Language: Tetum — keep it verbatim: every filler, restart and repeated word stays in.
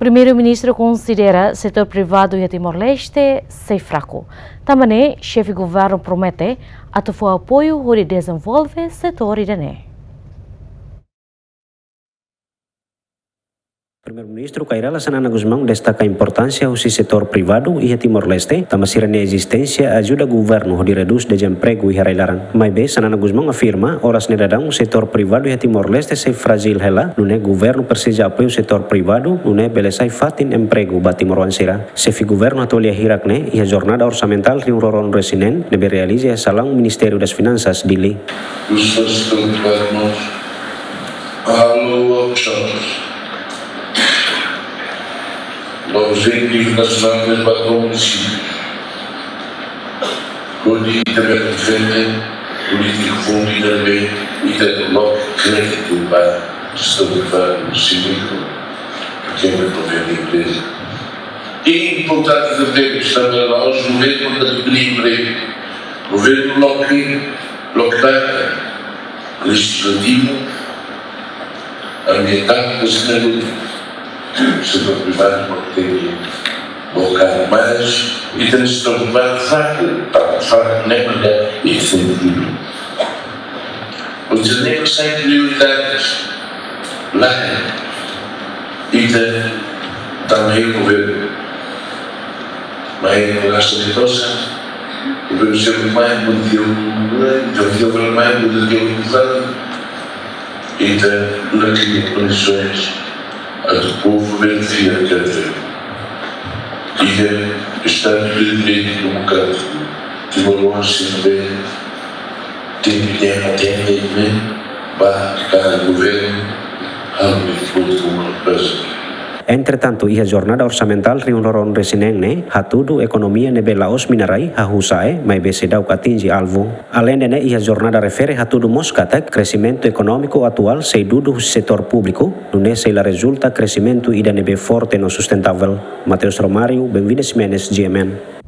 Primeiru-Ministru konsidera setór privadu iha Timor-Leste sei fraku. Tanba ne'e, xefe governu promete atu fó apoiu hodi dezenvolve setór ida-ne'e. Primeiru-Ministru Kay Rala Xanana Gusmão destaka importánsia husi setór privadu iha Timor-Leste, tanba sira-nia ezisténsia ajuda governu hodi redús dezempregu iha rai-laran. Maibé, Xanana Gusmão afirma, oras ne'e daudaun setór privadu iha Timor-Leste sei frájil hela, nune'e governu presiza apoiu setór privadu, nune'e bele sai fatin empregu ba timoroan sira. Xefe governu hato'o lia hirak ne'e iha jornada orsamentál rihun rua ruanulu-resin-neen ne'ebé realiza iha salaun Ministériu das Finansas, Dili. Os governos a los workshops, los objetivos nacionales para o município. Hodi ita bele defende polítika públika ne'ebé ita loke kréditu ba setór privadu, sira-ne'e, pequena e média empreza. I importante também, estamos lá, os governos da livre emprego. Governu loke, loke data legislativu, ambientál, setór privadu tenke boka mais, i tenke setór privadu fraku, para fraku ne'e maka insentivu. Ou seja, ne'e sai prioridades. Lae, ita também governu. Mas ita gasta de tosa, governu sempre mais, bom dia, bom dia, bom dia, mais, bom dia, bom dia. Ita la kria kondisoens atu povu bele fiar, quer dizer, iha Estadu de Direitu Demokrátiku, timoroan sira-ne'e tenke ter atende, ne'e, ba ka governu, halo de acordo com uma coisa. Entretantu, iha jornada orsamentál rihun rua ruanulu-resin-neen ne'e hatudu ekonomia ne'ebé la'ós mina-rai hahú sa'e, maibé seidauk atinje alvu. Aleinde ne'e, iha jornada refere hatudu mós katak kresimentu ekonómiku atuál sei dudu husi setór públiku, nune'e sei la rezulta kresimentu ida ne'ebé forte no sustentável. Mateus Romário, Benvinda Ximenes, G M N.